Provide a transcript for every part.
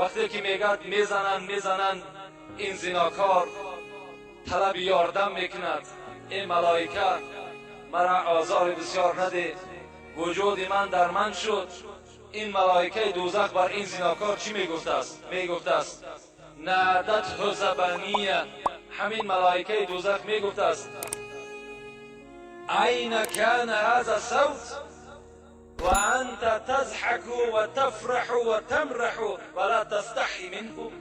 وقتی که میگد میزنن میزنن، این زیناکار طلب یاردم میکند. این ملائکه، مرا آزار بسیار نده، وجود من در من شد. این ملائکه دوزخ بر این زیناکار چی میگفت است؟ میگفت است نادته زبانیه. همین ملائکه دوزخ میگفت است أين كان هذا الصوت وأنت تضحك وتفرح وتمرح ولا تستحي منه.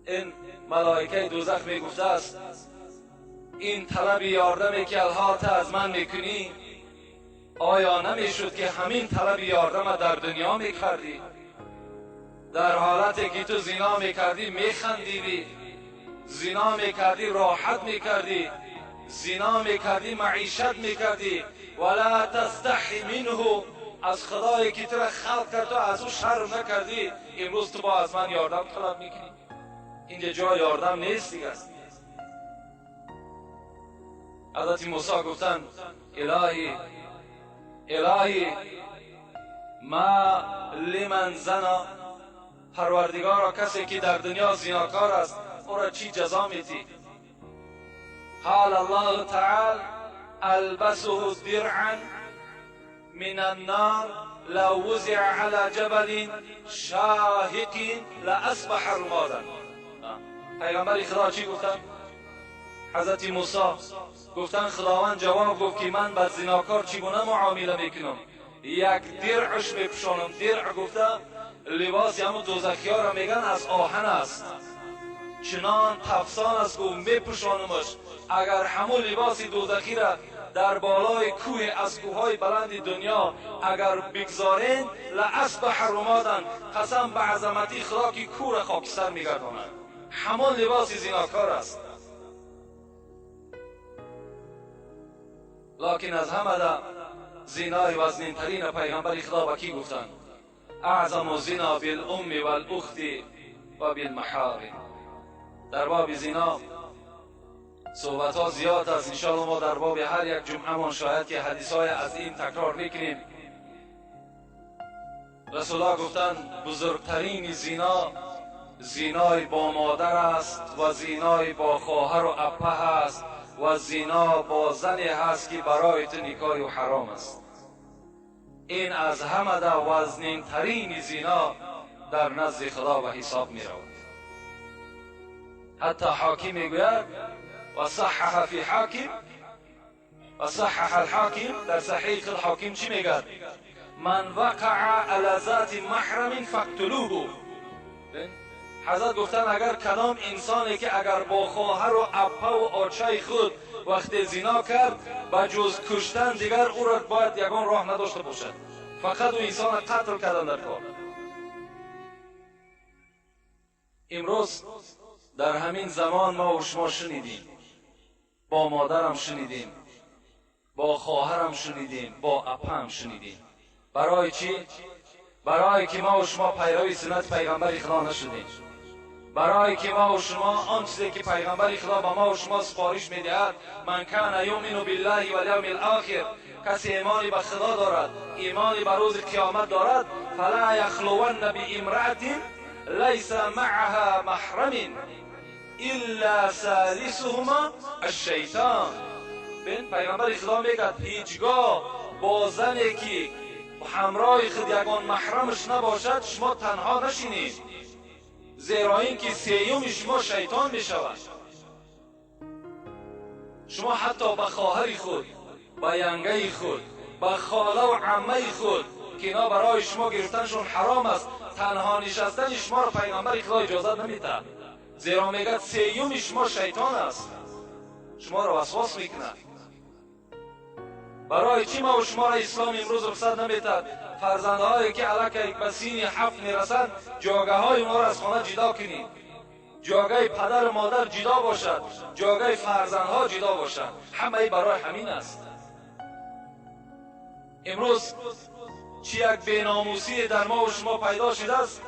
این ملائکه دوزخ میگفته است این طلب یاردمی که الها از من میکنی، آیا نمیشد که همین طلب یاردم در دنیا میکردی؟ در حالتی که تو زنا میکردی میخندیدی، زنا میکردی راحت میکردی، زنا میکردی معیشت میکردی. ولا تستحی منه، از خدایی که تو را خلق کرد تو از او شرم نکردی، امروز تو با از من یاردم طلب میکنی. اینجا جای یاردم نیست دیگه. حضرت موسی گفتند الهی الهی ما لمن زنا، پروردگارا کسی که در دنیا زیناکار است او را چی جزا میدی؟ قال الله تعالی البسه درعا من النار لو وزع على جبل شاهق لاصبح رمادا. پیغمبر خدا چی گفتن؟ حضرت موسی گفتن خداوند جواب گفت که من با زیناکار چگونه معامله میکنم؟ یک درعش میپوشانم. درع گفته لباس همون دوزخی ها را میگن، از آهن است، چنان تفسان است که میپوشانمش. اگر همون لباس دوزخی را در بالای کوه از کوههای بلند دنیا اگر بگذارین، لاصبح رمادا، قسم به عظمتی خدا که کوه را خاکستر میگرداند. همان لباس زیناکار است. لکن از همه زینای وزنین ترین پیغمبر خدا به کی گفتند؟ اعظم زنا بالام والاخت و بالمحارم. در باب زنا صحبت ها زیاد است. انشاءالله ما در باب هر یک جمعه مان شاید که حدیث های از این تکرار میکنیم. رسول الله گفتند بزرگترین زنا زینای با مادر است و زینای با خواهر و اپه است و زینا با زنی هست که برای تو نکاح و حرام است. این از همه در وزنین ترین زینا در نزد خدا به حساب می رود. حتی حاکم میگوید و صحح فی حاکم و صحح الحاکم، در صحیح خود حاکم چی میگد؟ من وقع على ذات محرم فاقتلوه. حضرت گفتن اگر کدام انسانی که اگر با خواهر و اپه و آچه خود وقت زنا کرد، به جز کشتن دیگر او را باید یگان راه نداشته باشد، فقط او انسان قتل کردن در کار. امروز در همین زمان ما و شما شنیدیم، با مادرم شنیدیم، با خواهرم شنیدیم، با اپه شنیدیم. برای چی؟ برای که ما و شما پیروی سنت پیغمبر خدا نشدیم. برای که ما و شما آن چیزی که پیغمبر خدا به ما و شما سپارش میدهد، من کان یؤمن بالله والیوم الاخر، کسی ایمانی به خدا دارد، ایمانی به روز قیامت دارد، فلا یخلون بامرأة لیس معها محرم الا ثالثهما الشیطان. ببین پیغمبر خدا میگه هیچگاه با زنی که همراه خود یگان محرمش نباشد شما تنها نشینید، زیرا اینکه سیوم شما شیطان می شود. شما حتی به خواهر خود، به ینگه خود، به خاله و عمه خود که اینا برای شما گرفتنشون حرام است، تنها نشستن شما را پیغمبر خدا اجازت نمیده، زیرا میگه سیوم شما شیطان است، شما را وسواس میکند. برای چی ما و شما را اسلام امروز رخصت نمیدهد فرزندهایی که علاکه به سین 7 میرسند جاگه های اونها را از خانه جدا کنید، جاگه پدر و مادر جدا باشد، جاگه فرزندها جدا باشد. همه برای همین است. امروز چی یک بیناموسی در ما و شما پیدا شده است.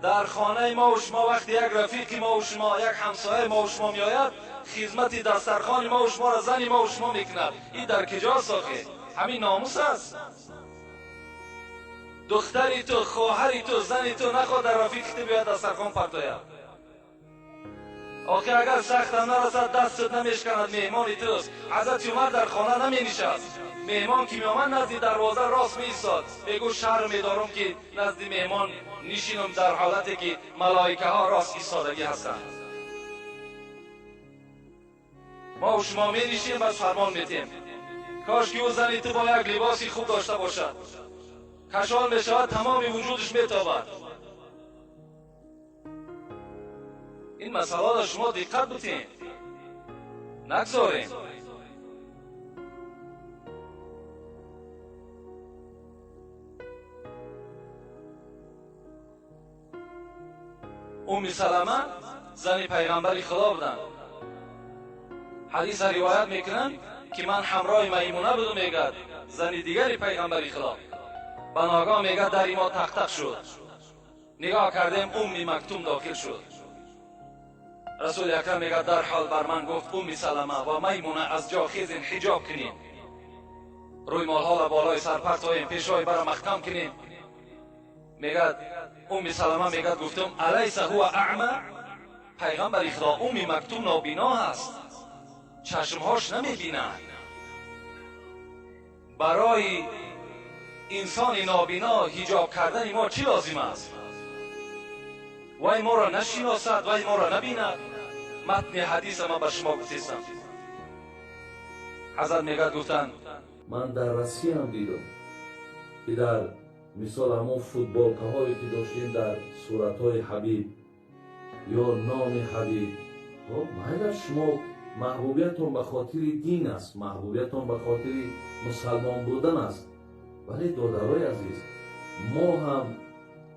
در خانه ما و شما وقتی یک رفیق ما و شما، یک همسایه ما و شما میآید، خدمت دسترخوان ما و شما را زن ما و شما میکند. این در کجا ساخه؟ همین ناموس است. Духтари ту, хоҳари ту, зани ту нахоҳад дар рафиқи ту биёяд дастархон партояд. Охир агар сахтам нарасад, дастат намешканад, меҳмони туст. Ҳазрати Умар дар хона наменишаст. Меҳмон ки меомад, назди дарвоза рост меистод. Мегӯ шарм медорам ки назди меҳмон нишинам дар ҳолате ки малоикаҳо рост истодагӣ ҳастанд. Мо шумо менишинем ва фармон метем. Кош ки ӯ зани ту бо як либоси хуб дошта бошад. Кашол мешавад, тамоми вуҷудаш метобад. Ин масъаларо шумо диққат бутем, нагзорем. Умми Салама зани пайғамбари Худо буданд. Ҳадиса ривоят мекунанд ки ман ҳамроҳи Маймуна будум, мегӯяд зани дигари пайғамбари Худо. Ба ногоҳ мегӯяд дари мо тақтақ шуд. Нигоҳ кардем, Умми Мактум дохил шуд. Расули Акрам мегӯяд дарҳол бар ман гуфт Умми Салама ва Маймуна аз ҷо хезен, ҳиҷоб кунем, рӯймолҳоро болои сар партоем, пешҳои бара маҳкам кунем. Мегӯяд Умми Салама мегӯяд гуфтум алайса ҳува аъма, пайғамбари Худо Умми Мактум нобино ҳаст, чашмҳош намебинад. Барои инсони нобино ҳиҷоб кардани мо чӣ лозим аст? Вай моро нашиносад, вай моро набинад. Матни ҳадиса ман ба шумо гуфтистам. Ҳазрат мегӯяд гуфтанд ман дар Россиям дидам ки дар мисол ҳамон футболкаҳое ки доштем дар суратҳои Ҳабиб ё номи Ҳабиб, майла шумо маҳбубиятон ба хотири дин аст, маҳбубиятон ба хотири мусалмон будан аст. Вале додарои азиз, мо ҳам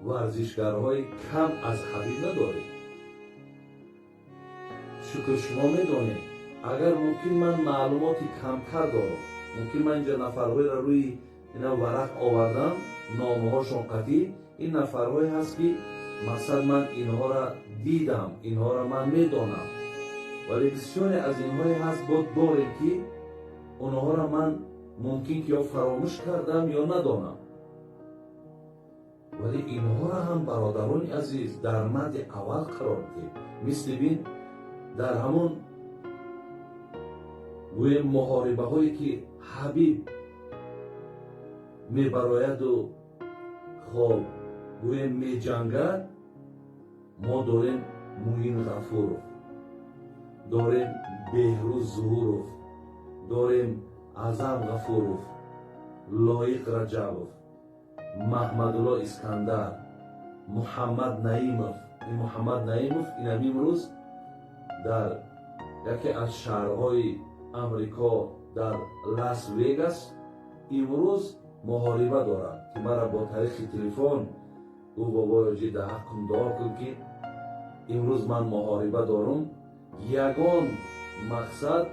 варзишгарҳои кам аз Ҳабиб надорем. Шукр шумо медонед, агар мумкин ман маълумоти камтар дорам, мумкин ман инҷа нафарҳоеро рӯи ина варақ овардам, номҳошон қатъӣ, ин нафарҳое ҳаст ки мақсад ман инҳоро дидам, инҳоро ман медонам. Вале бисёре аз инҳое ҳаст бо дорем ки онҳоро ман мумкин ки ё фаромӯш кардам ё надонам. Вале инҳоро ҳам бародарони азиз дар мадди аввал қарор диҳем. Мисли бин дар ҳамон гӯем муҳорибаҳое ки Ҳабиб мебарояду хоб гӯем меҷангад, мо дорем Муин Ғафуров, дорем Беҳрӯз Зуҳуров, дорем Аъзам Ғафуров, Лоиқ Раҷабов, Маҳмадулло Искандар, Муҳаммад Наимов. Ин Муҳаммад Наимов инам имрӯз дар яке аз шаҳрҳои Амрико дар Лас Вегас имрӯз муҳориба дорад ки мара бо тариқи телефон гуфт бобоёҷи дар ҳаққум дуо кун ки имрӯз ман муҳориба дорум. Ягон мақсад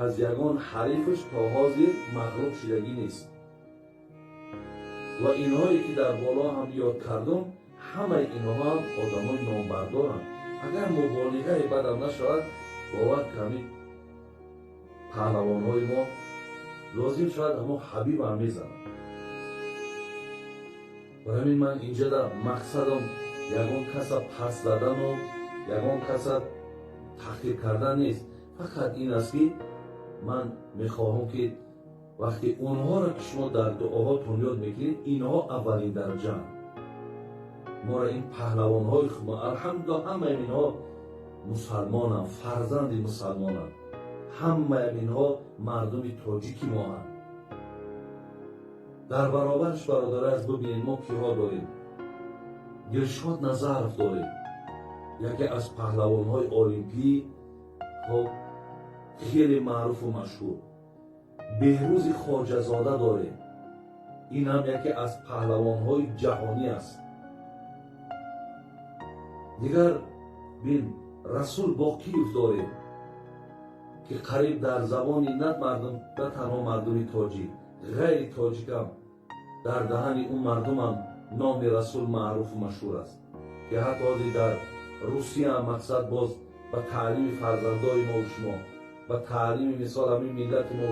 аз ягон ҳарифаш то ҳозир мағлуб шудагӣ нест. Ва инҳое ки дар боло ҳам ёд кардум, ҳамаи инҳо ҳам одамои номбардоранд. Агар муболиғаи бадам нашавад, бовар ками паҳлавонҳои мо лозим шавад ҳамон Ҳабиб ҳам мезанад. Барои ҳамин ман инҷа дар мақсадам ягон каса пас задану ягон каса таҳқир кардан нест. Фақат ин аст ки ман мехоҳам ки вақте онҳоро ки шумо дар дуоҳотон ёд мекунед, инҳо аввалин дараҷаанд. Моро ин паҳлавонҳои хумо, алҳамдулиллоҳ, ҳамаи инҳо мусалмонанд, фарзанди мусалмонанд, ҳамаи инҳо мардуми тоҷики моанд. Дар баробарш бародари аз бибинед мо киҳо дорем. Дилшод Назаров дорем, яке аз паҳлавонҳои олимпӣ, хоб хеле маъруфу машҳур. Беҳрӯзи Хоҷазода дорем, ин ҳам яке аз паҳлавонҳои ҷаҳонӣ аст. Дигар бин Расул Боқиев дорем ки қариб дар забони на мардум, на танҳо мардуми тоҷик, ғайри тоҷикам дар даҳани ӯ мардумам номи Расул маъруфу машҳур аст ки ҳатто ҳозир дар Русия мақсад боз ба таълими фарзандои мо шумо, ба таълими мисол ҳамин миллати мо.